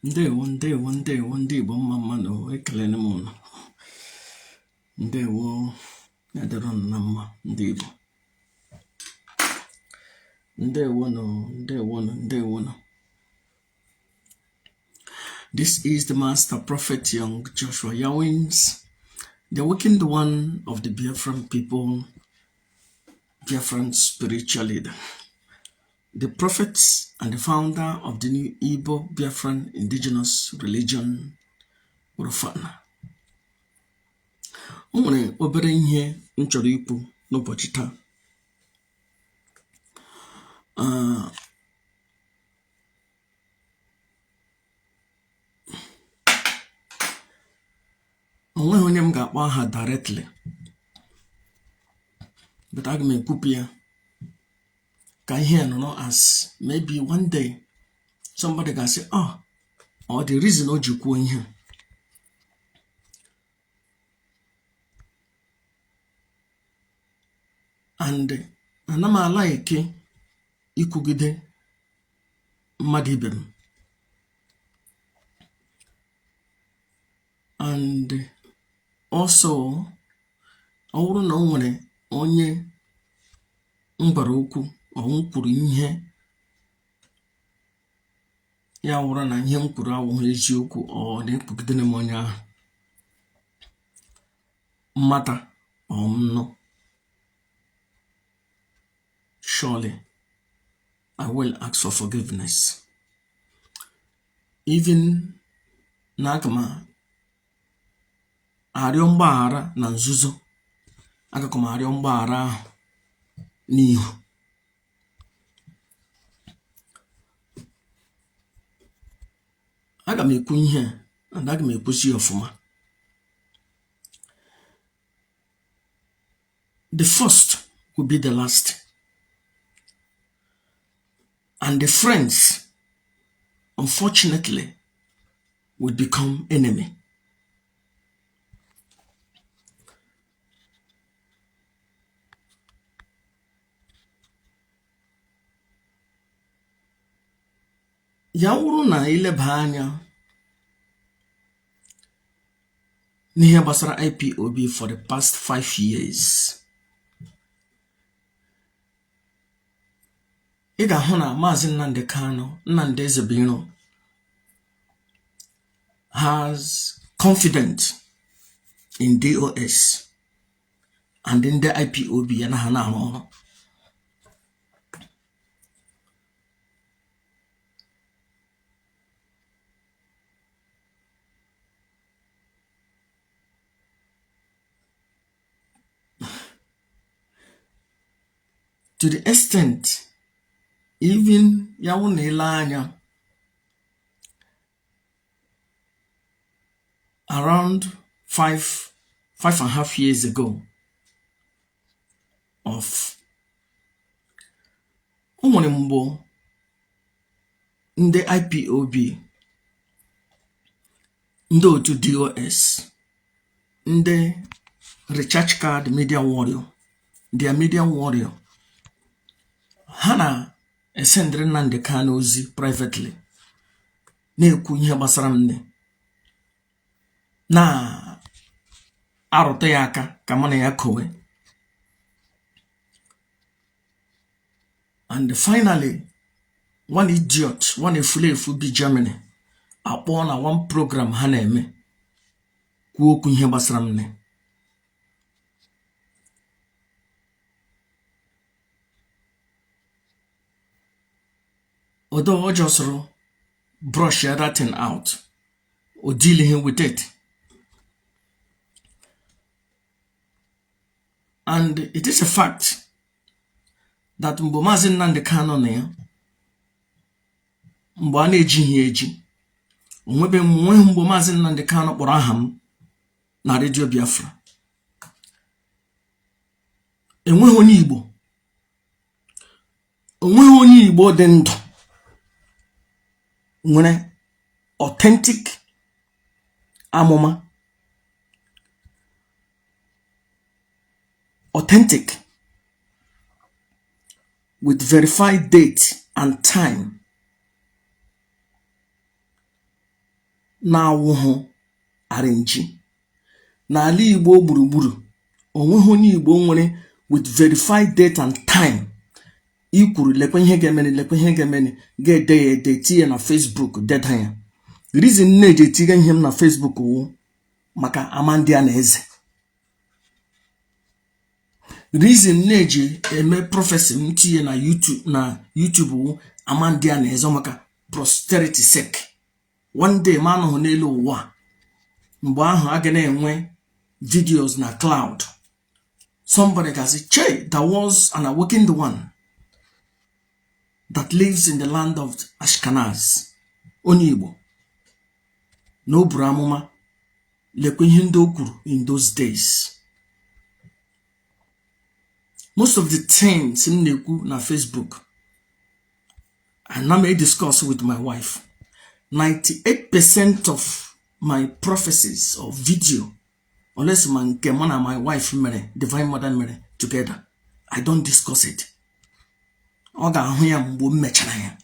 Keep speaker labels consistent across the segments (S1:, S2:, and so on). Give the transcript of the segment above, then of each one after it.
S1: Ndewo, ndewo, ndewo, ndị Igbo, mma mma nụ. Ekelene m ụnụ. Ndewo, ya dịrị ụnụ na mma, ndị Igbo. Ndewo nụ, ndewo nụ, ndewo nụ. This is the Master Prophet Young Joshua Yawins, the awakened one of the Biafran people, Biafran spiritual leader, the prophet and the founder of the new Igbo Biafran indigenous religion, Urufana. O nwere obere ihe m chọrọ ikwu n'ụbọchị taa. O nweghị onye m ga-akpọ aha directly, but aga m ekwupụ ya ka ihe a nọrọ as maybe one day somebody ga-asị, oh, or the reason o ji kwuo ihe. And ana m a-like ikwugide mmadụ ibe m, and also ọ bụrụ na o nwere onye m gwara okwu or m kwuru ihe, ya wụrụ na ihe m kwuru awụghị eziokwu, ọ na-ekwugidere m onye ahụ mmata ọ m nọ, surely I will ask for forgiveness. Even na aga m arịọ mgbaghara na nzuzo, agakwa m arịọ mgbaghara ahụ n'ihu. Aga m ekwu ihe a and aga m ekwusi ya ọfụma. The first will be the last, and the friends, unfortunately, will become enemy. Ya wụrụ na ileba anya n'ihe gbasara IPOB for the past 5 years, ị ga-ahụ na Maazị Nnamdi Kanu, Nnamdi Ezebiro, has confidence in DOS and ndị IPOB ya na ha na-arụ ọrụ. To the extent even ya wụ na ile anya around 5, 5.5 years ago of o nwere mgbe ndị IPOB, ndị otu DOS, ndị recharge card media warrior, their media warrior, ha na-esendịrị Nnamdi Kanu ozi privately, na-ekwu ihe gbasara m nne, na-arụta ya aka ka mụ na ya kowe. And finally, one idiot, one efulefu bi Germany akpọọ na one program ha na-eme, kwuo okwu ihe gbasara m nne. Although ọ jọsụrụ brush that thing out or dealing with it. And it is a fact that mgbe Maazị Nnamdi Kanu na ya, mgbe a na-ejighị eji onwebe nweghị mgbe Maazị Nnamdi Kanu kpọrọ aha m na Redio Biafra. Enweghị onye Igbo, onweghị onye Igbo dị ndụ nwere authentic amụma, authentic with verified date and time. Na-awụhụ arrange n'ala Igbo gburugburu. Onweghị onye Igbo nwere with verified date and time i kwuru, lekwe ihe ga-emeni, lekwe ihe ga-emeni, ga-ede ya ede, tinye na Facebook, deda ya. Reason na-eji etinye ihe m na Facebook wụ maka amandị a na eze. Reason na-eji eme prophecy m tinye na YouTube wụ amandị a na eze, maka posterity sake. One day ma anọghị n'elu ụwa, mgbe ahụ a ga na-enwe videos na cloud, somebody ga-asị, "Che, there was an awakened one that lives in the land of Ashkenaz, onye Igbo, na o buru amụma, lekwa ihe ndị o kwuru in those days." Most of the things m na-ekwu na Facebook, ana m discuss with my wife. 98% of my prophecies or video, unless ma nke mụ na my wife mere, Divine Mother mere together, I don't discuss it. Ọ ga-ahụ ya mgbe m mechara ya.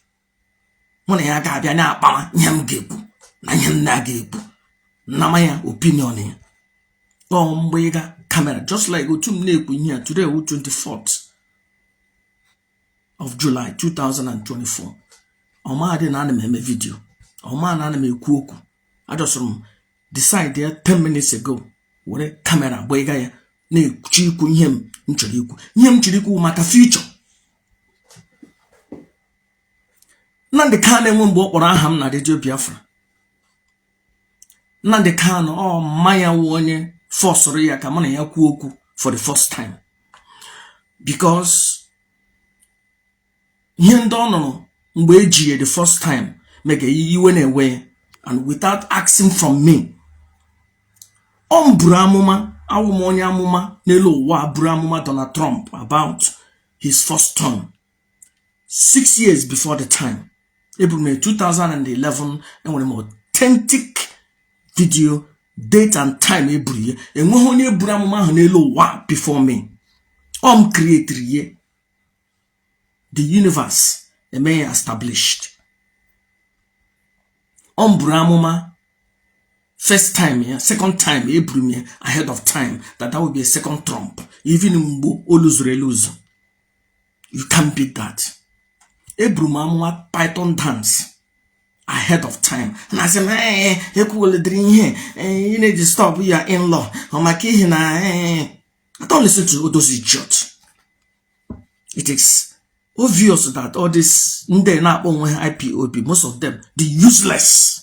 S1: Mụ na ya ga-abịa na-akpawa ihe m ga-ekwu na ihe m na-aga ekwu, nama ya opinion ya. Ọ mgbe ị ga camera, just like otu m na-ekwu ihe a today wụ 24th of July 2024. Ọmadị na ana m eme video, ọma na ana m ekwu okwu. Ajọsụrụ m decide ya 10 minutes ago, were camera gbaa ya, na-ekwuchi ikwu ihe m chọrọ ikwu, ihe m chọrọ ikwu maka future. Nnamdi Kanu enwe mgbe ọ kpọrọ aha m na Redio Biafra. Nnamdi Kanu, ọ mmanya wụ onye forceụrụ ya ka mụ na ya kwuo okwu for the first time, because ihe ndị ọ nụrụ mgbe eji ya the first time mega iwe na-ewe ya, and without asking from me, ọ m buru amụma. Awụ m onye amụma n'elu ụwa buru amụma Donald Trump about his first term 6 years before the time. Eburu m 2011. Enwere m authentic video, date and time eburu ya. Enweghị onye buru amụma ahụ n'elu ụwa before me. Ọ m createri ye, the universe eme ya established. Ọ m buru amụma first time ya. Second time, eburu m ya ahead of time that that will be a second Trump, even mgbe o luzuru eluzu. You can't beat that. Eburu m amụma python dance ahead of time. Na asị m, ee, ekwuweledịrị ihe ị na-eji stop ya in-law ọ maka ihe na I don't listen to those idiots. It is obvious that all this ndị na-akpọ onwe ha IPOB, most of them, the useless.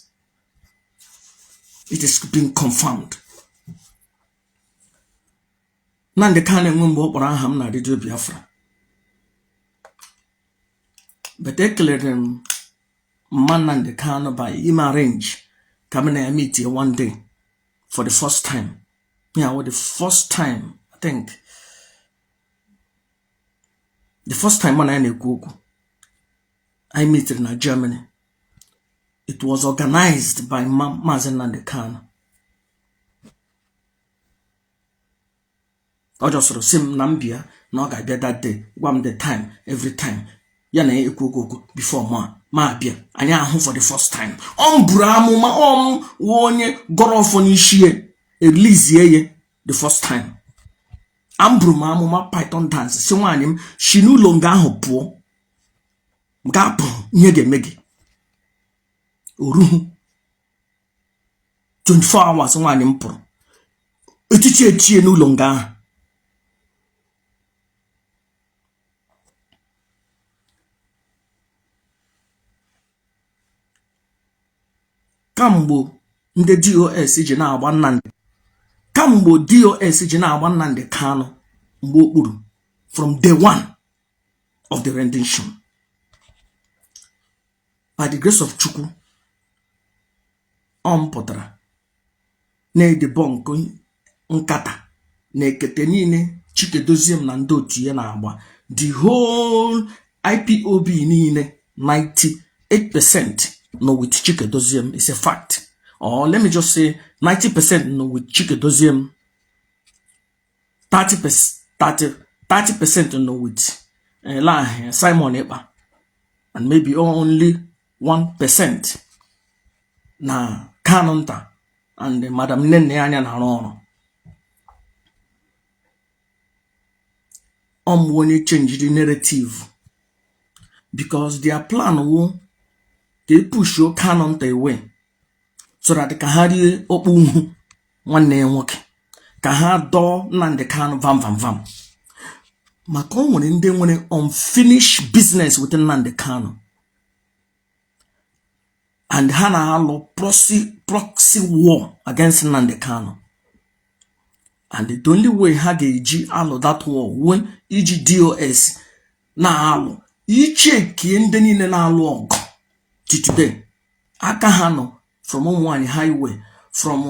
S1: It is being confirmed. Nnamdi Kanu enwe mgbe ọ kpọrọ aha m na Redio Biafra, but ekelere m mma Nnamdi Kanu by ime arrange ka m na ya meet one day for the first time. Yeah, well, the first time, I think the first time mụ na ya na-ekwu okwu, anyị meetere na Germany. It was organized by Maazị Nnamdi Kanu. Ọ jọsọrọ si m na m bịa, na ọ ga-abịa that day, gwa m the time, every time ya na ya ekwu okwu okwu before ma ma abịa, anyị ahụ for the first time. Ọ m buru amụma, ọ m wụ onye gọrọ ọfọ n'isi ya, ereleasie ya the first time. Am buru m amụma python dance, si nwaanyị m si n'ụlọ nga ahụ pụọ, ga-apụ, ihe ga-eme gị. Oruhu 24 hours, nwaanyị m pụrụ, echichi echie n'ụlọ nga ahụ. Kamgbe ndị DOS ji na-agba Nnamdi, kamgbe DOS ji na-agba Nnamdi Kanu mgbe okpuru, from day one of the rendition, by the grace of Chukwu, ọ m pụtara na-edebunk nkata na ekete niile Chikedozie m na ndị otu ya na-agba. The whole IPOB niile, 98% nọ with Chikedozie m. Is a fact, or let me just say 90% nọ with Chikedozie m, 30%, 30% nọ with Simon Ekpa, and maybe only 1% na Kanunta and Madam Nnennaya Anya na-arụ ọrụ. Ọ mụ onye changeri narrative, because their plan wụ ka e pushuo Kanunta away so that ka ha rie okpu uhu nwanne ya nwoke, ka ha dọọ Nnamdi Kanu vam vam vam, maka o nwere ndị nwere unfinished business with Nnamdi Kanu, and ha na-alụ proxy war against Nnamdi Kanu. And the only way ha ga-eji alụ that war wụ iji DOS na-alụ. Ichekie ndị niile na-alụ ọgụ till today, aka ha nọ from ụmụnwaanyị highway, from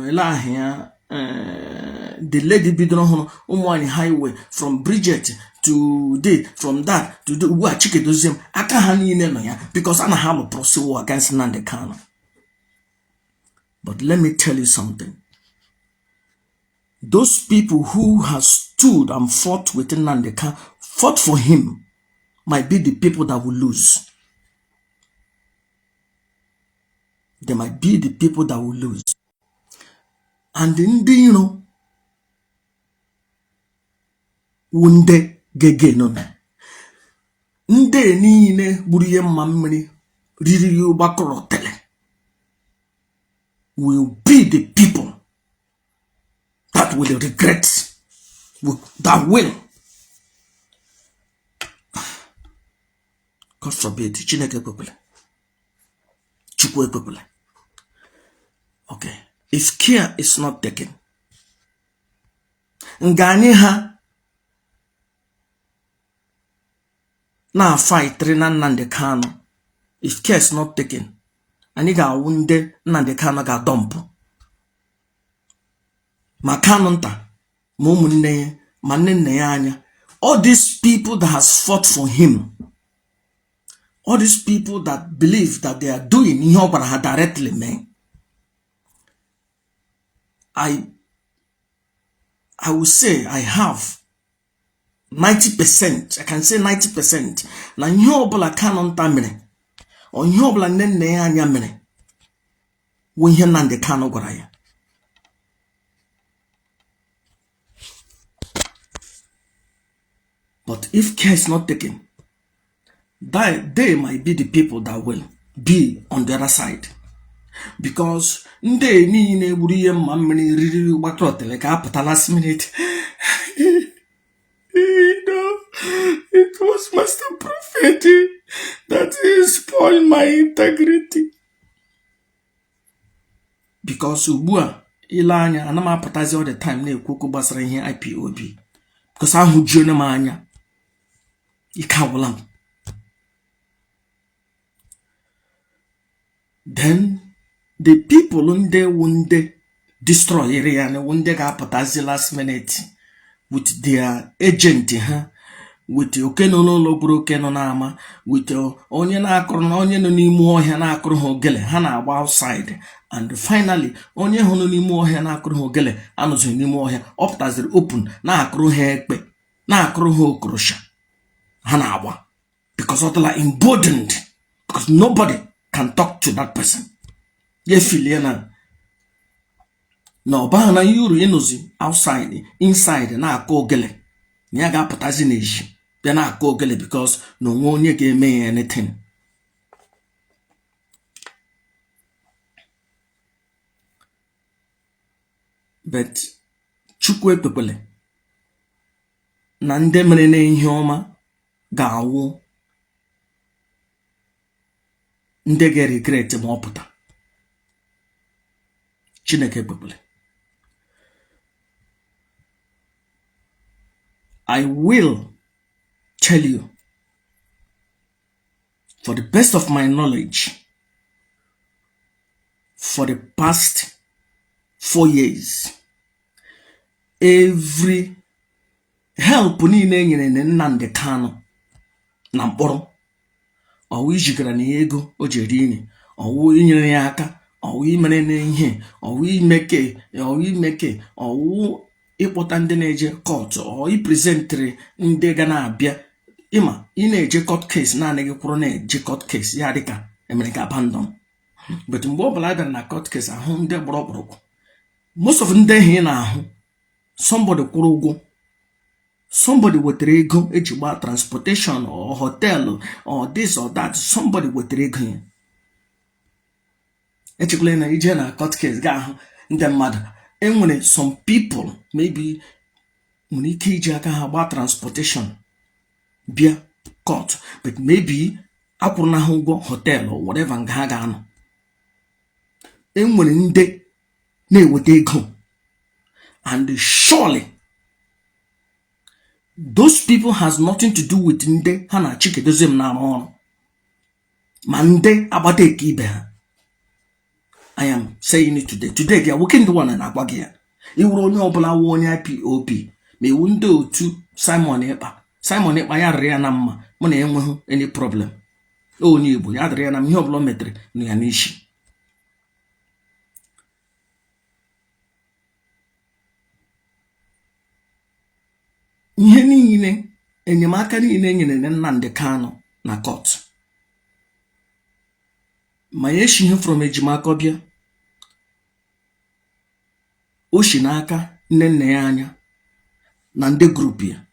S1: ele aha ya, the lady bidoro ọhụrụ ụmụnwaanyị highway, from Bridget to the from that to the ugbu a Chika Edoziem, aka ha niile nọ ya, because a na ha alụ proxy war against Nnamdi Kanu. But let me tell you something. Those people who have stood and fought with Nnamdi Kanu, fought for him, might be the people that will lose. They might be the people that will lose. And ndị iro wụ ndị gege nọ na ndị niile gburu ihe mma mmiri riri ya ụgbakọrọ tele will be the people that will regret, that will, God forbid, Chineke ekwekwele, Chukwu ekwekwele. Okay, if care is not taken, nga anyị ha na-afightịrị na Nnamdi Kanu, if care is not taken, anyị ga-awụ ndị Nnamdi Kanu ga-adump, ma Kanunta, ma ụmụnne ya, ma nne nna ya anya. All these people that has fought for him, all these people that believe that they are doing ihe ọ gwara ha directly mee, I will say I have 90%, I can say 90% na ihe ọbụla Kanunta mere or ihe ọbụla nne nna ya anya mere wụ ihe Nnamdi Kanu gwara ya. But if care is not taken, that they might be the people that will be on the other side, because ndị niile gburu ihe mma mmiri riri gbakọtele ka apụta last minute. You know, it was Master Prophet that spoiled my integrity, because ugbu a ile anya ana m apụtazi all the time na-ekwu okwu gbasara ihe IPOB, because ahụjuona m anya, ike agwụla m. Then the people ndị wụ ndị destroyere ya wụ ndị ga-apụtazi last minute with their agent ha, with oke nọ n'ụlọ gburu oke nọ n'ama, with onye na-akụrụ na onye nọ n'ime ọhịa na-akụrụ ha ogele ha na-agba outside. And finally, onye ahụ nọ n'ime ọhịa na-akụrụ ha ogele anọzighị n'ime ọhịa, ọ pụtaziri open na-akụrụ ha ekpe, na-akụrụ ha okorosha ha na-agba, because ọ dịla emboldened, because nobody can talk to that person. Ya efilie na na ọ baghị na ihe uru ịnọzi outside, inside na-akụ ogele, na ya ga-apụtazi n'ezi bịa na-akụ ogele, because na o nwe onye ga-eme ya anything. But Chukwu ekpekwele na ndị mere na ihe ọma ga-awụ ndị ga-regret ma ọ pụta. Chineke ekpekwele. I will tell you, for the best of my knowledge, for the past 4 years, every help niile e nyere na Nnamdi Kanu na mkpọrọ, ọwụ ijigara na ya ego o ji eri nri, ọwụ inyere ya aka, ọwụ imere na ihe, ọwụ imeke, ọwụ imeke, ọwụ ịkpọta ndị na-eje court, ọ ipresentịrị ndị ga na-abịa. Ịma ị na-eje court case naanị gị kwụrụ na-eje court case, ya dịka emere gị abandon. But mgbe ọ bụla a bịara na court case, ahụ ndị gbara ọkpụrụkpụ, most of ndị ahụ ị na-ahụ, somebody kwụrụ ụgwọ, somebody wetara ego eji gbaa transportation or hotel or this or that. Somebody wetara ego ya. Echekwala na ije na court case ga ahụ ndị mmadụ. Enwere some people maybe nwere ike iji aka ha gbaa transportation bịa court, but maybe akwụrụ na ha ụgwọ hotel or whatever nga ha ga-anọ. Enwere ndị na-eweta ego, and surely those people has nothing to do with ndị ha na Chikedoziem na-arụ ọrụ, ma ndị agbata eke ibe ha. I am saying it today. Today they are working the one na-agwa gị ya. Iwuru onye ọbụla wụ onye IPOB, ma iwu ndị otu Simon Ekpa. Simon Ekpa, ya rịrị ya na mma. Mụ na enweghị any problem. Onye Igbo, ya dịrị ya na ihe ọbụla o metere nụ ya n'isi. Ihe niile, enyemaka niile e nyere Nnamdi Kanu na court, ma ya eshi ihe from Ejimakor bịa, o si n'aka nne nna ya anya na ndị group ya,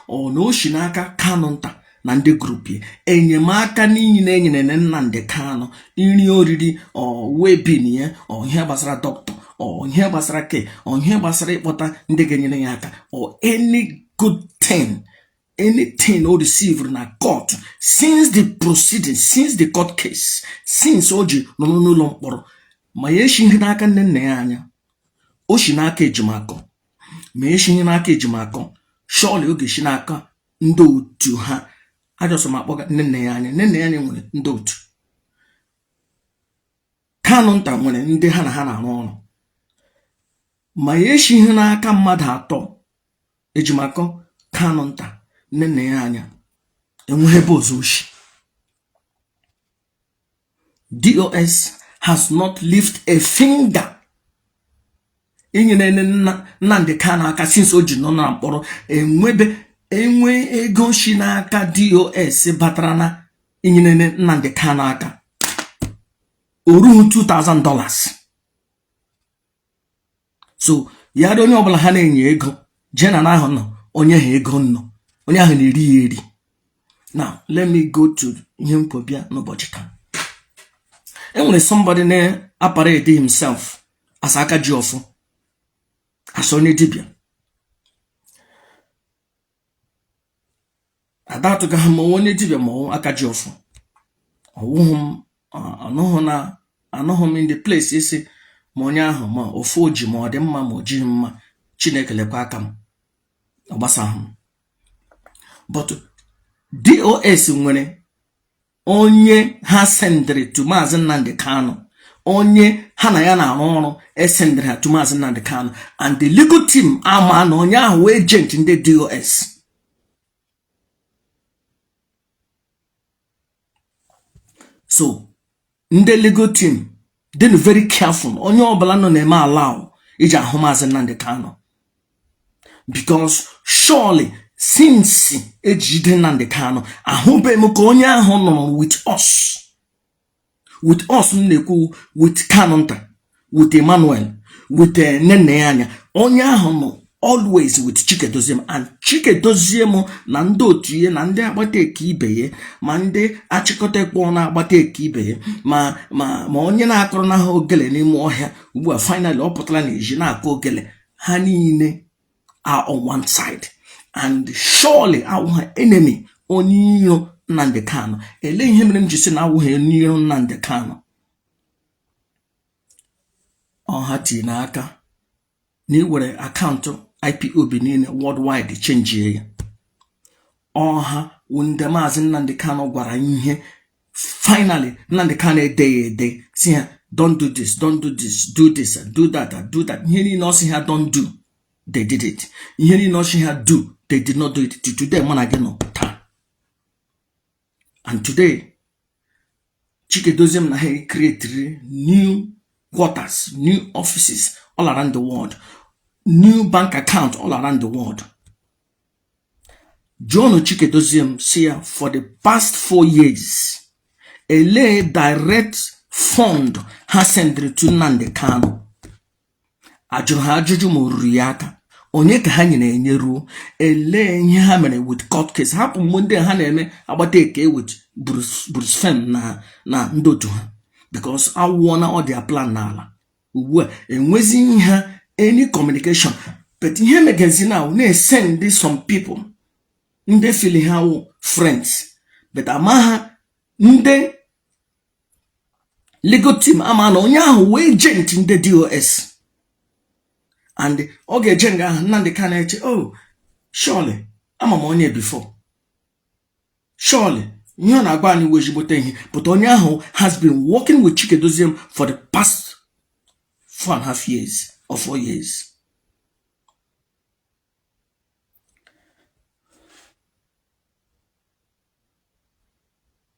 S1: ọ na o si n'aka Kanu nta na ndị group ya. Enyemaka niile e nyere Nnamdi Kanu, nri oriri, ọ webin ya, ọ ihe gbasara dọkịta, ọ ihe gbasara ke, ọ ihe gbasara ịkpọta ndị ga-enyere ya aka, or any good thing, anything o received na court since the proceeding, since the court case, since o ji nọ n'ụlọ mkpọrọ, ma ya esighị n'aka nne nna ya anya, o si n'aka Ejimakor. Ma ya esighị n'aka Ejimakor, surely ọ ga-esi n'aka ndị otu ha. Ajọsọ m akpọga nne nna ya anya. Nne nna ya anya nwere ndị otu. Kanu nta nwere ndị ha na ha na-arụ ọrụ. Ma ya esighị n'aka mmadụ atọ, Ejimakor, Kanu nta, nne nna ya anya, enweghị ebe ọzọ oshi. DOS has not lift a finger inyere Nnamdi Kanu aka since o ji nọ na mkpọrọ. Enwebe enwe ego si n'aka DOS batara na inyere Nnamdi Kanu aka, o rughị $2000. So ya dị, onye ọbụla ha na-enye ego jee na ahụ nọ, onye ha ego nọ, onye ahụ na-eri ya eri. Now let me go to ihe m bịa n'ụbọchị taa. Enwere somebody na-aparade himself as aka ji ọfụ, as onye dibịa. Ada atụgaghị m onye dibịa ma ọ aka ji ọfụ. Ọwụghị m, anọghị na anọghị m in the place isi ma onye ahụ ma ofu o ji, ma ọ dị mma, ma o jighị mma. Chineke lekwa aka m, ọ gbasaghị m. But DOS nwere onye ha sendịrị to Maazị Nnamdi Kanu, onye ha na ya na-arụ ọrụ esendịrị ha to Maazị Nnamdi Kanu, and the legal team ama na onye ahụ wee agent ndị DOS. So ndị legal team dị very careful, onye ọbụla nọ na-eme allow iji ahụ Maazị Nnamdi Kanu, because surely since ejide Nnamdi Kanu, ahụbeghị m ka onye ahụ nọrọ with us. With us m na-ekwu, with Kanu nta, with Emmanuel, with nne nna ya anya. Onye ahụ nọ always with Chikedoziem, and Chikedoziem na ndị otu ya na ndị agbata eke ibe ya, ma ndị achịkọta ekpo na-agbata eke ibe ya, ma onye na-akọrọ na ha ogele n'ime ọhịa. Ugbu a finally ọ pụtara n'ezi na-akụ ogele. Ha niile are on one side and surely awụ ha enemy, onye iro Nnamdi Kanu. Ele ihe mere m ji sị na awụghị onye iro Nnamdi Kanu? Ọha tinye n'aka na iwere account IPOB niile worldwide chenjie ya. Ọha wụ ndị Maazị Nnamdi Kanu gwara ihe. Finally Nnamdi Kanu ede ya ede, si ha don't do this, don't do this, do this, do that, do that. Ihe niile ọ sị ha don't do, they did it. Ihe niile ọ sị ha do, they did not do it. Till today mụ na gị nọ taa, and today Chikedoziem na ha create new quarters, new offices all around the world, new bank account all around the world. John Chikedoziem si ya, for the past 4 years, ele direct Fund ha sendịrị to Nnamdi Kanu, ajụrụ ha ajụjụ ma o ruru ya aka? Onye ka ha nyere enye ruo? Elee ihe ha mere with court case? Hapụ mgbe ndị ha na-eme agbata eke with Bruce Fein na ndị otu ha, because awụọ na ọ dị plan n'ala. Ugbu a enwezi ha any communication, but ihe megezi now na-esend some people ndị feel ha wụ friends, but ama ha ndị legal team ama na onye ahụ wee agent ndị DOS, and ọ ga-eje nga ahụ. Nnamdi Kanu eche, "Oh, surely ama m onye before, surely ihe ọ na-agwa anyị wee ezigbote ihe." But onye ahụ has been working with Chikedoziem for the past 4.5 years or 4 years.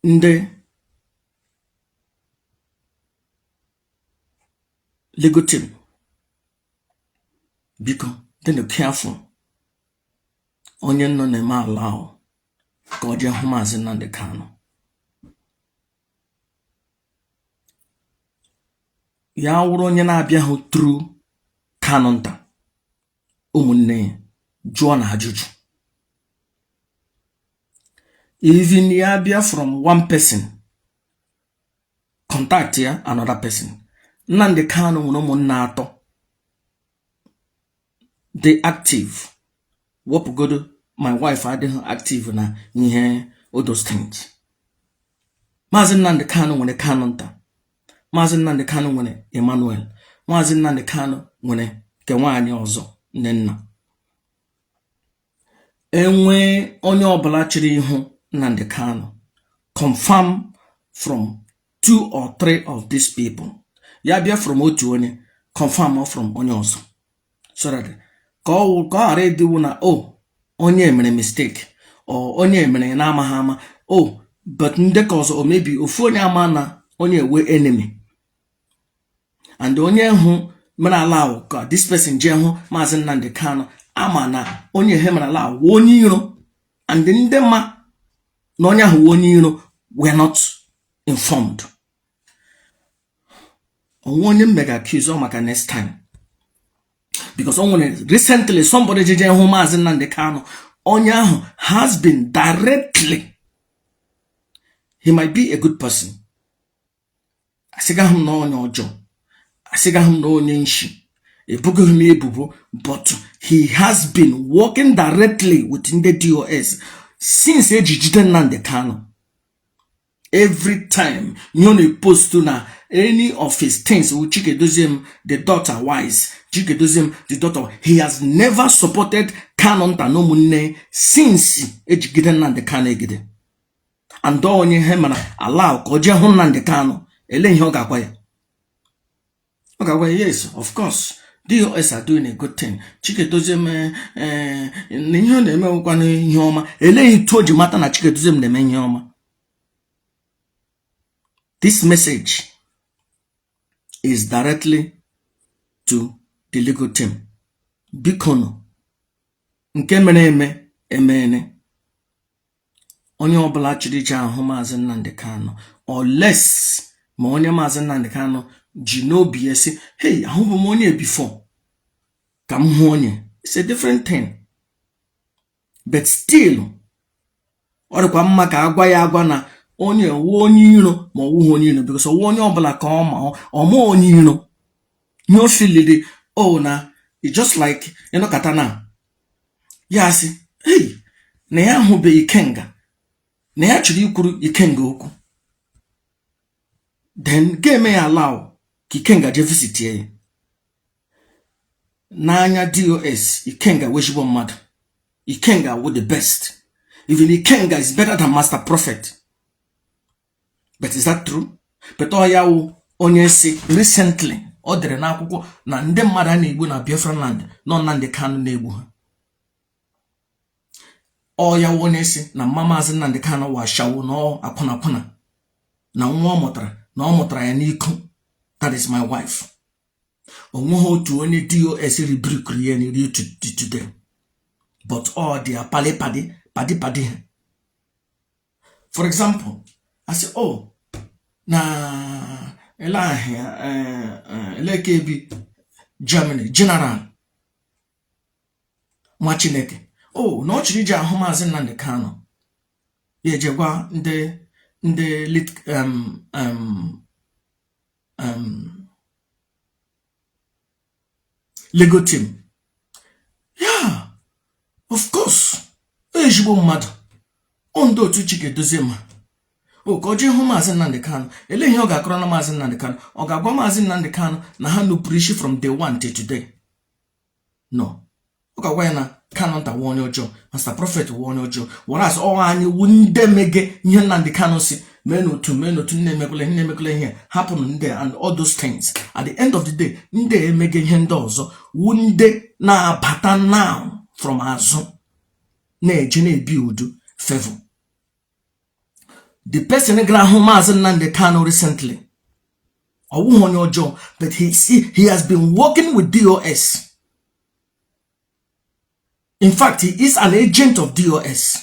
S1: Ndị legal team, biko, dịnụ careful. Onye nọ na-eme ala ahụ ka ọ jee hụ Maazị Nnamdi Kanu, ya wụrụ onye na-abịaghị through Kanu nta ụmụnne ya, jụọ na ajụjụ. Even ya bịa from one person, contact ya another person. Nnamdi Kanu nwere ụmụnne atọ dị active. Wepụgodo my wife, adịghị active na ihe all those things. Maazị Nnamdi Kanu nwere Kanu nta, Maazị Nnamdi Kanu nwere Emmanuel, Maazị Nnamdi Kanu nwere nke nwaanyị ọzọ, nne nna. Enwee onye ọbụla chịrị ihu Nnamdi Kanu, confirm from two or three of these people. Ya bịa from otu onye, confirm from onye ọzọ, so that ka ọ ghara ịdịwu na, "Oh, onye mere mistake," or "Onye mere na-amaghị ama." Oh, but ndị ka ọzọ, o mebi ofu onye ama na onye ewe enemy, and onye hụ mere ala ahụ ka this person jee hụ Maazị Nnamdi Kanu, ama na onye he mere ala ahụ onye iro, and ndị ma na onye ahụ onye iro were not informed. Onwe onye mmega accuse ọ maka next time, because o nwere recently somebody jeje hụ Maazị Nnamdi Kanu. Onye ahụ has been directly, he might be a good person, asịgaghị m na onye ọjọọ, asịgaghị m na onye nshi, ebughị m ebubo, but he has been working directly with ndị DOS since eji jide Nnamdi Kanu. Every time ihe ọ na-epost na any of his things with Chikedoziem the daughter wise, Chikedoziem the daughter, he has never supported Kanu nta na ụmụnne since ejigide Nnamdi Kanu egide. And onye ihe mara allow ka o jee hụ Nnamdi Kanu, ele ihe ọ ga-agwa ya? Ọ ga-agwa ya, "Yes, of course, DOS are doing a good thing. Chikedoziem na ihe ọ na-emewekwana ihe ọma." Eleghị etu o ji mata na Chikedoziem na-eme ihe ọma? This message is directly to the legal team. Biko nụ, nke mere eme emeene. Onye ọbụla chịrị ije ahụ Maazị Nnamdi Kanu, unless ma onye Maazị Nnamdi Kanu ji n'obi ya sị, "Hey, ahụbụ m onye before, ka m hụ onye," it's a different thing. But still, ọ dịkwa mma ka agwa ya agwa na onye wu onye iro ma ọ wụghị onye iro, because ọwụ onye ọbụla ka ọ ma ọma onye iro. Ihe o filiri o na it's just like ịnọkọta na ya sị, "Hey," na ya ahụbeghị Ikenga, na ya chọrọ ikwuru Ikenga okwu, then ga-eme ya allow ka Ikenga jee visitie ya. N'anya DOS, Ikenga wezigbo mmadụ. Ikenga wụ the best. Even Ikenga is better than Master Prophet. But is that true? But ọ ya wụ onye si recently ọ dere n'akwụkwọ na ndị mmadụ a na-egbu na Biafra land nọ Nnamdi Kanu na-egbu ha. Ọ ya wụ onye si na mma Maazị Nnamdi Kanu washawo na ọ akwụna akwụna, na nwa ọ mụtara na ọ mụtara ya n'iko, that is my wife. Onweghị otu onye DOS rebuke ya n'iri today, but all their pali padi padi padi ha. For example, I say, oh, na Ele ahịa eleke bi Germany, General nwa Chineke, o na ọ chọrọ iji ahụ Maazị Nnamdi Kanu. Ya eje gwa ndị legal team ya. Of course, ezigbo mmadụ, ọ ndị otu Chike Dozie ma o ka ọ jee hụ Maazị Nnamdi Kanu. Ele ihe ọ ga-akọrọ na Maazị Nnamdi Kanu? Ọ ga-agwa Maazị Nnamdi Kanu na ha nupụrụ isi from day one till today? No, ọ ga-agwa ya na Kanu nta wụ onye ọjọọ, Master Prophet wụ onye ọjọọ, whereas ọ anyị wu ndị mege ihe Nnamdi Kanu si mee n'otu, mee n'otu, nne emekwala ihe, emekwala ihe, hapụnụ ndị and all those things. At the end of the day, ndị emege ihe ndị ọzọ wu ndị na-abata now from azụ, na-eje na-ebi udu favor. The person gara hụ Maazị Nnamdi Kanu recently, ọ wụghị onye ọjọọ, but he has been working with DOS. In fact, he is an agent of DOS.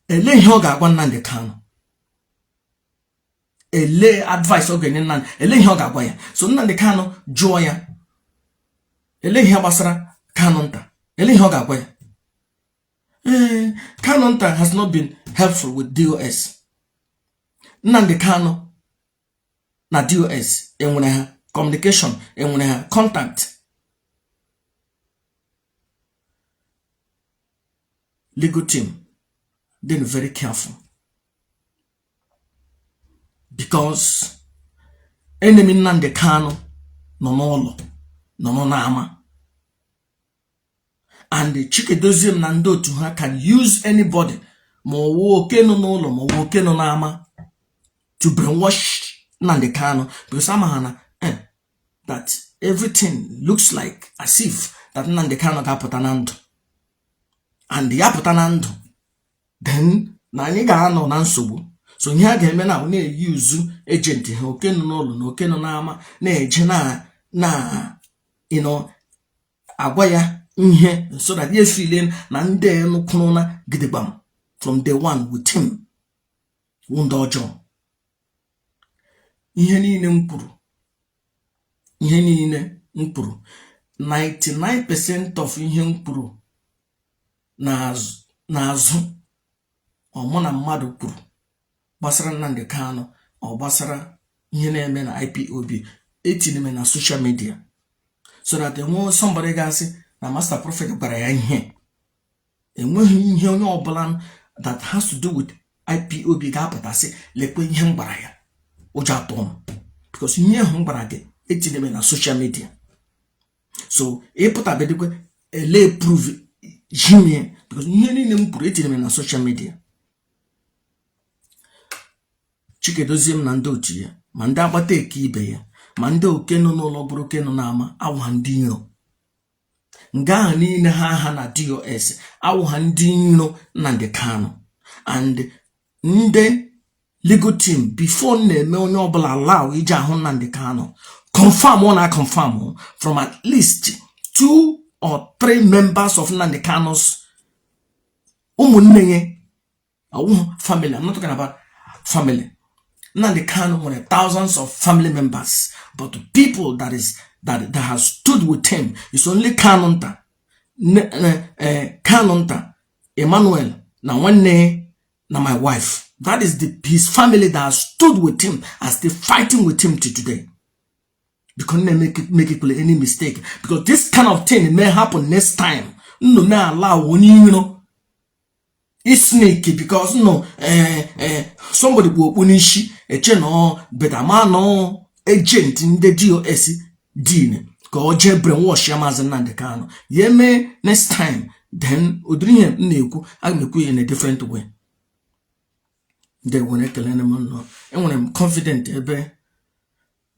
S1: Ele ihe ọ ga-agwa Nnamdi Kanu? Ele advice ọ ga-enye Nnamdi? Ele ihe ọ ga-agwa ya? So Nnamdi Kanu jụọ ya ele ihe gbasara Kanu nta, ele ihe ọ ga-agwa ya? Ee, Kanu nta has not been helpful with DOS. Nnamdi Kanu na DOS enwere ha communication, enwere ha contact. Legal team, then very careful, because enemy Nnamdi Kanu nọ n'ụlọ, nọ n'ama, and Chike Doziem na ndị otu ha can use anybody, ma ọ wụ oke nọ n'ụlọ, ma ọ wụ oke nọ n'ama, to brainwash Nnamdi Kanu, because ama ha na that everything looks like as if that Nnamdi Kanu ga-apụta na ndụ, and ya pụta na ndụ, then na anyị ga-anọ na nsogbu. So ihe a ga-eme na na-eyuzu agent ha, oke nọ n'ụlọ na oke nọ n'ama, na-eje na agwa ya ihe, so that ya feel na ndị nụkwuru na gidigbam from day one with him wụ ndị ọjọọ. Ihe niile m kwuru, ihe niile m kwuru, 99% of ihe m kwuru n'azụ, ọ mụ na mmadụ kwuru gbasara Nnamdi Kanu, ọ gbasara ihe na-eme na IPOB, etinye m na social media, so that enwe somebody ga-asị na Master Prophet gwara ya ihe. Enweghị ihe onye ọbụla that has to do with IPOB ga-apụtasị, lekwe ihe m gwara ya. Ụjọ atọ m, because ihe ahụ m gwara gị, etinye m na social media. So ịpụtabedikwe ele prove jimie, because ihe niile m kwuru, etinye m na social media. Chike Doziem na ndị otu ya, ma ndị agbata eke ibe ya, ma ndị oke nọ n'ụlọ bụrụ oke nọ n'ama, awụ ha ndị iro. Nga ahụ niile ha ha na DOS, awụ ha ndị iro Nnamdi Kanu. And ndị legal team, before na-eme onye ọbụla allow iji ahụ Nnamdi Kanu, confirm, ọ na confirm from at least two or three members of Nnamdi Kanu's ụmụnne ya. Ọwụhụ family, I'm not talking about family. Nnamdi Kanu nwere thousands of family members, but the people that is that that has stood with him is only Kanu nta, Kanu nta, Emmanuel na nwanne na my wife. That is his family that has stood with him and still fighting with him to today. Because make it any mistake, because this kind of thing may happen next time. Nnụ may allow onye iro isnake, because no somebody bụ okpu n'isi eche na ọ beta ma nọ agent ndị DOS din ka ọ jee brainwash ya Maazị Nnamdi Kanu. Ya eme next time, then ụdịrị ihe m na-ekwu, aga m ekwu ya in a different way. Ndị nwere ekele m nọ, enwere m confident ebe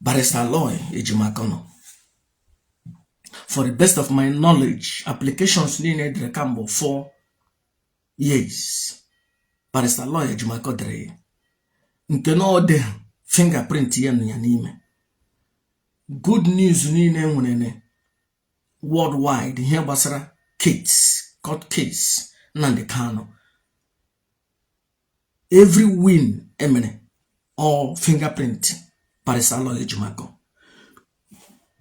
S1: Barrister Aloy Ejimakor nọ. For the best of my knowledge, applications niile edere kamgbe 4 years, Barrister Aloy Ejimakor dere ya, nke na ọ dị fingerprint ya nọ ya n'ime. Good news niile nwere worldwide, ihe gbasara case, court case Nnamdi Kanu, every win emere Or fingerprint Barrister Aloy Ejimakor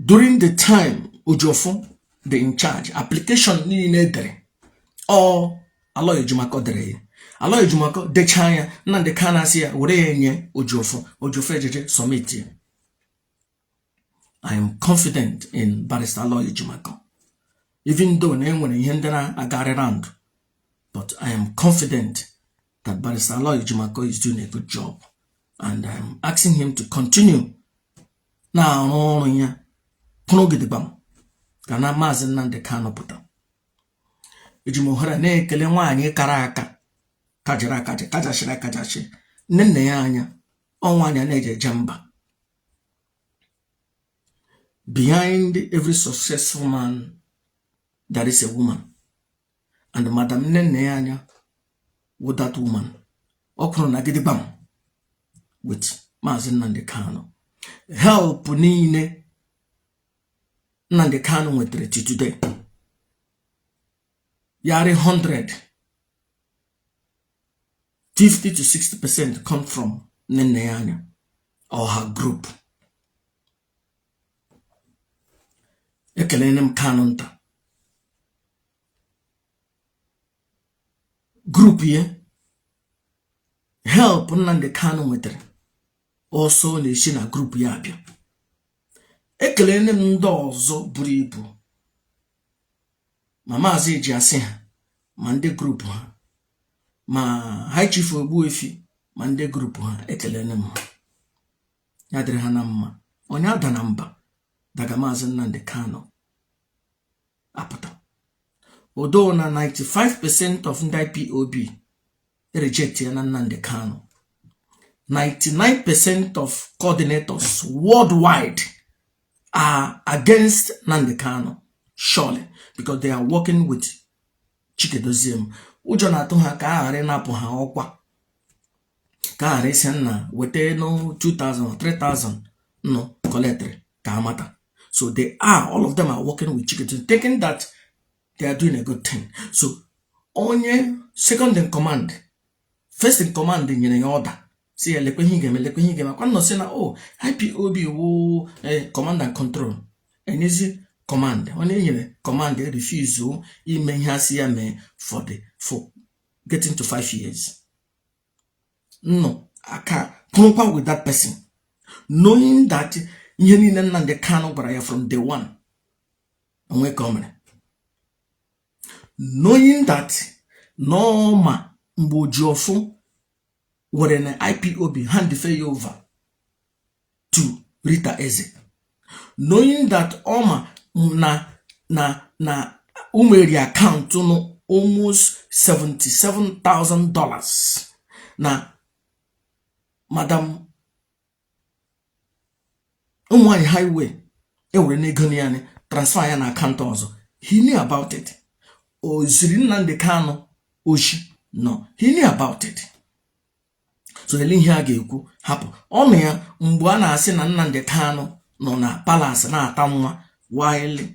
S1: during the time Ejiofor dị in charge, application niile edere, ọ Aloy Ejimakor dere ya. Aloy Ejimakor dechaa ya, Nnamdi Kanu asị ya were ya nye Ejiofor, Ejiofor ejeje submit ya. I am confident in Barrister Aloy Ejimakor, even though na enwere ihe ndị na-agagharị round, but I am confident that Barrister Aloy Ejimakor is doing a good job, and I am asking him to continue na-arụ ọrụ ya kwụrụ gidigbam ka na Maazị Nnamdi Kanu pụta. Eji m ohere na-ekele nwaanyị kara aka, kajiri akaji, kajashiri akajashi, nne nna ya anya ọ nwaanyị a na-eje eje mba. Behind every successful man there is a woman, and Madam nne nna ya anya with that woman, ọ kwụrụ na gidigbam with Maazị Nnamdi Kanu. Help niile Nnamdi Kanu nwetara till today, yari 100, 50 to 60% come from nne nna ya anya or her group. Ekelere m Kanu nta group ya. Help Nnamdi Kanu nwetara ọsọ na-esi na group ya abịa. Ekelere m ndị ọzọ buru ibu, ma Maazị Ejiasị ha, ma ndị group ha, ma High Chief Ogbuefi, ma ndị group ha. Ekelere m ha, ya dịrị ha na mma. Onye ada na mba daga Maazị Nnamdi Kanu apụta. Although na 95% of ndị IPOB reject ya na Nnamdi Kanu, 99% of coordinators worldwide are against Nnamdi Kanu, surely because they are working with Chikedoziem. Ụjọ na-atụ ha ka a ghara ịnapụ ha ọkwa, ka a ghara ịsị nna weta nụ 2000 or 3000 nọ collectịrị ka amata. So they are, all of them are working with Chikedoziem, thinking that they are doing a good thing. So onye second in command, first in command nyere ya order si ya lekwe ihe ị ga-eme, lekwe ihe ị ga-eme. Akwa nọ sị na o IPOB wụ command and control, enyezi command, onye enyere command refuse ime ihe asị ya mee for getting to 5 years nnọ aka kwụrụkwa with that person, knowing that ihe niile Nnamdi Kanu gwara ya from day one onwe ka o mere, knowing that n'ọma mgbe Ejiofor were na IPOB hand ya over to Rita Eze, knowing that ọma na umeri account nụ almost $77,000 na Madam ụmụnwaanyị highway ewere n'ego ya transfer ya na account ọzọ. He knew about it. O ziri Nnamdi Kanu oshi? No, he knew about it. So ele ihe a ga-ekwu hapụ ọnụ ya mgbe a na-asị na Nnamdi Kanu nọ na palace na-ata nwa while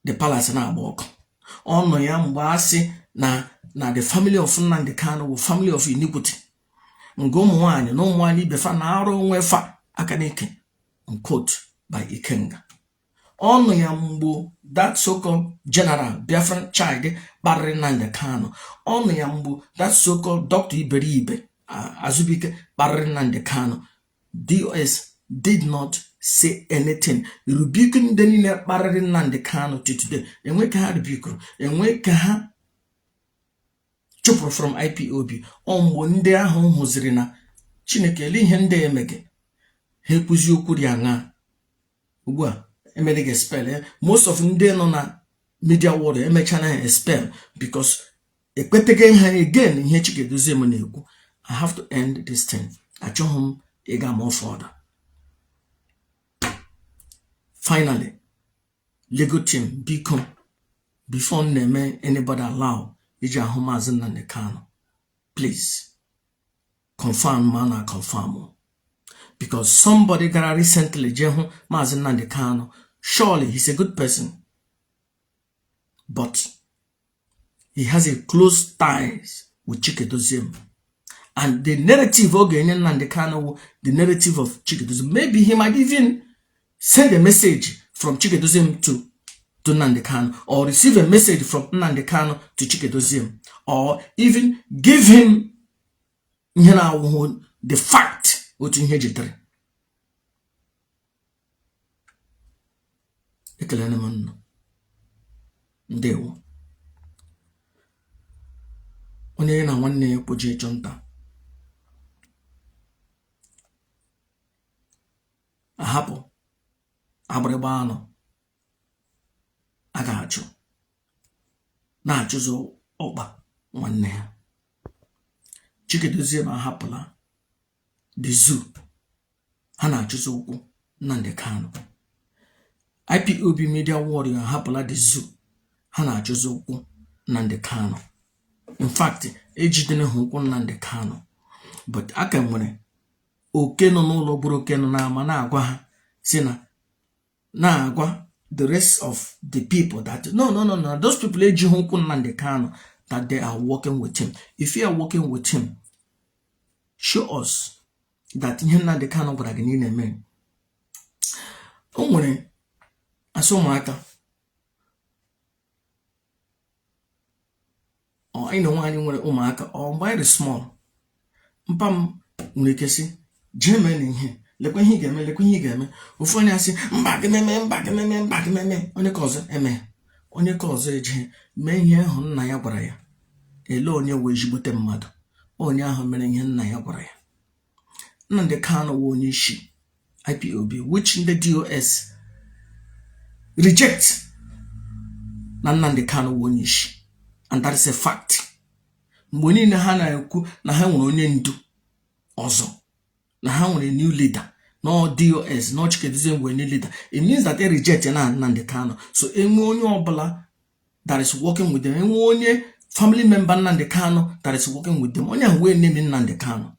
S1: the palace na-agba ọkụ. Ọnụ ya mgbe a sị na the family of Nnamdi Kanu bụ family of iniquity, nga ụmụ nwanyị na ụmụ nwanyị ibe fa na-arụ onwe fa aka n'ike, quote by Ikenga. Ọnụ ya mgbe that so-called general Biafran child kparịrị Nnamdi Kanu. Ọnụ ya mgbe that so-called Dr. Iberibe Azubike kparịrị Nnamdi Kanu. DOS did not say anything rebuke ndị niile kparịrị Nnamdi Kanu till today. Enwe ka ha rebuke, enwe ka ha chụpụrụ from IPOB. Ọ mgbe ndị ahụ hụziri na Chineke ele ihe ndị emeghị ha ekwuzi okwu dị aṅa ugbu a emere gị expel. Most of ndị nọ na media world emechana ha expel because ekpeteghị ha again ihe Chikedozie m na-ekwu. I have to end this thing. Achọghị m ịga more further. Finally, legal team, biko, before m na-eme anybody allow iji ahụ Maazị Nnamdi Kanu, please confirm ma na confirm, because somebody gara recently jee hụ Maazị Nnamdi Kanu. Surely he's a good person, but he has a close ties with Chikedoziem. And the narrative ọ ga-enye Nnamdi Kanu wụ the narrative of Chika Edoziem. Maybe he might even send a message from Chika Edoziem to Nnamdi Kanu, or receive a message from Nnamdi Kanu to Chika Edoziem, or even give him ihe na-awụhụ the fact otu ihe jitere. Ekelere m nnụ, ndewo. Onye ya na nwanne ya kpoje ịchụ nta ahapụ agbịrịgba anụ a ga-achụ na-achụzụ ọkpa nwanne ya. Chika Edoziem ahapụla the zoo, ha na-achụzụ ụkwụ Nnamdi Kanu. IPOB media warrior ahapụla the zoo, ha na-achụzụ ụkwụ Nnamdi Kanu. In fact, ejidere ha ụkwụ Nnamdi Kanu, but a ka nwere oke nọ n'ụlọ gburu oke nọ n'ama na-agwa ha si na na-agwa the rest of the people that no, no, no, no, those people ejighị ụkwụ Nnamdi Kanu, that they are working with him. If you are working with him, show us that ihe Nnamdi Kanu gwara gị na ị na-eme. O nwere asị ụmụaka anyị na onwe anyị nwere ụmụaka ọ mgbe anyị dị small, mpa m nwere ike sị jee mee na ihe, lekwa ihe ị ga-eme, lekwa ihe ị ga-eme. Ofu onye asị mba gị meme, mba gị meme, mba gị meme. Onye ka ọzọ eme, onye ka ọzọ eje mee ihe ahụ nna ya gwara ya. Ele onye wụ ezigbote mmadụ? Onye ahụ mere ihe nna ya gwara ya. Nnamdi Kanu wụ onye isi IPOB, which ndị DOS reject na Nnamdi Kanu wụ onye isi, and that is a fact. Mgbe niile ha na-ekwu na ha nwere onye ndu ọzọ, na ha nwere new leader, no DOS, no Chika Edoziem nwere new leader, it means that they reject na Nnamdi Kanu. So enwe onye ọbụla that is working with them, enwe onye family member Nnamdi Kanu that is working with them, onye ahụ wụ enemy Nnamdi Kanu.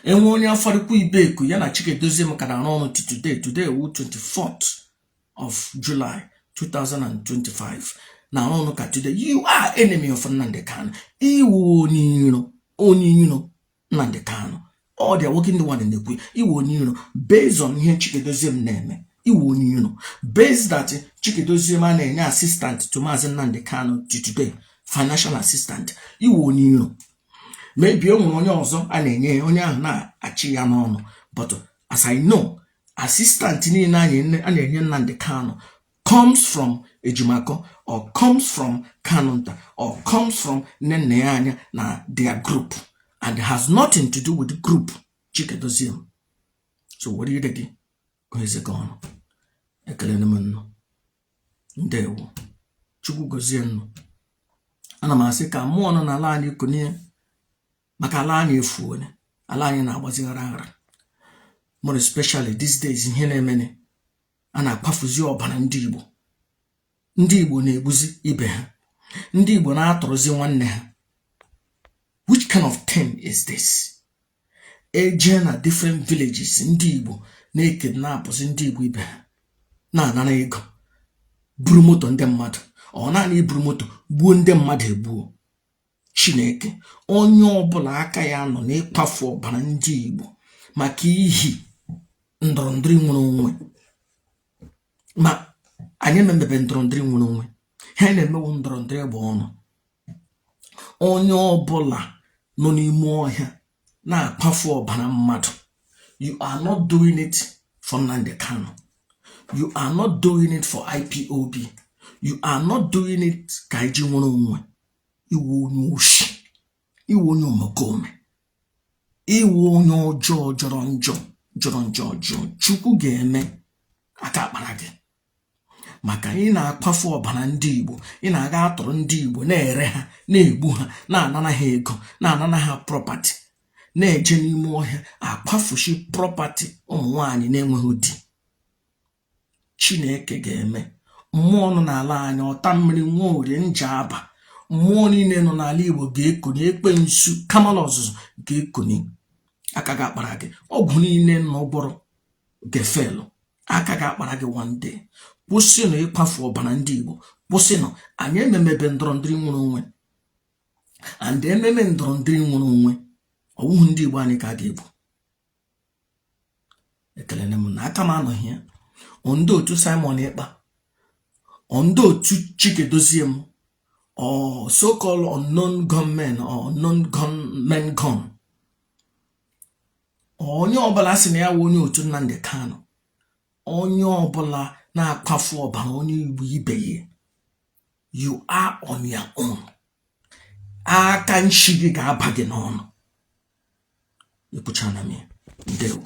S1: Enwe onye Afaraukwu Ibeku ya na Chika Edoziem ka na-arụ ọrụ to today, today wụ 24th of July 2025, na-arụ ọrụ ka today, you are enemy of Nnamdi Kanu. Ị wụ onye iro, onye iro Nnamdi Kanu. Ọ dị working the one na-ekwu ị wụ onye iro based on ihe Chika Edoziem na-eme. Ị wụ onye iro based that Chika Edoziem a na-enye assistant to Maazị Nnamdi Kanu to today, financial assistant. Ị wụ onye iro. Maybe o nwere onye ọzọ a na-enye ya, onye ahụ na-achị ya n'ọnụ, but as I know, assistant niile a na-enye Nnamdi Kanu comes from Ejimakor or comes from Kanunta or comes from Nene Anya na their group, and has nothing to do with the group Chika Edoziem. So were ire gị gụọ eze gị ọnụ. Ekelere m nnụ, ndewo, Chukwu gozie nnụ. Ana m asị ka mmụọ nọ n'ala anyị kunie, maka ala anyị efuone, ala anyị na-agbazi aghara aghara, more especially these days ihe na-emene a na-akwafuzi ọbara ndị Igbo. Ndị Igbo na-egbuzi ibe ha, ndị Igbo na-atọrọzi nwanne ha. Which kind of thing is this? Eje na different villages, ndị Igbo na-ekidnapụzi ndị Igbo ibe ha, na-anara ego, buru moto ndị mmadụ, ọ naanị iburu moto, gbuo ndị mmadụ egbuo. Chineke, onye ọbụla aka ya nọ n'ịkwafu ọbara ndị Igbo maka ihi ndọrọndọrọ nwere onwe, ma anyị ememebe ndọrọndọrọ nwere onwe ha na-emewu ndọrọndọrọ egbe ọnụ. Onye ọbụla nọ n'ime ọhịa na-akwafu ọbara mmadụ, you are not doing it for Nnamdi Kanu, you are not doing it for IPOB, you are not doing it ka iji nwere onwe. Ị wụ onye oshi, ị wụ onye omekome, ị wụ onye ọjọọ, jọrọ njọ, jọrọ njọ ọjọọ. Chukwu ga-eme aka akpara gị maka ị na-akwafu ọbara ndị Igbo, ị na-aga atọrọ ndị Igbo na-ere ha, na-egbu ha, na-anara ha ego, na-anara ha property, na-eje n'ime ọhịa akwafushi property ụmụ nwaanyị na-enweghị di. Chineke ga-eme mmụọ nọ n'ala anyị, ọta mmiri, nwa orie, nje aba, mmụọ niile nọ n'ala Igbo ga-ekoni, ekwensu kamala ọzụzụ ga-ekoni, aka ga-akpara gị. Ọgwụ niile nọ gwọrọ ga-efelụ, aka ga-akpara gị one day. Kwụsịnụ ịkwafu ọbara ndị Igbo, kwụsịnụ. Anyị ememebe ndọrọ ndọrọ nwere onwe. And ememe ndọrọ ndọrọ nwere onwe, ọwụghị ndị Igbo anyị ka a ga-egbu. Ekelele m na aka m anọghị ya. Ọ ndị otu Simon Ekpa, ọ ndị otu Chikedozie m, or so-called unknown gunmen or unknown gunmen gun, onye ọbụla sị na ya wụ onye otu Nnamdi Kanu, onye ọbụla na-akwafu ọbara onye Igbo ibe ya, you are on your own. Aka nshi gị ga-aba gị n'ọnụ. Ekwuchana m ya. Ndewo.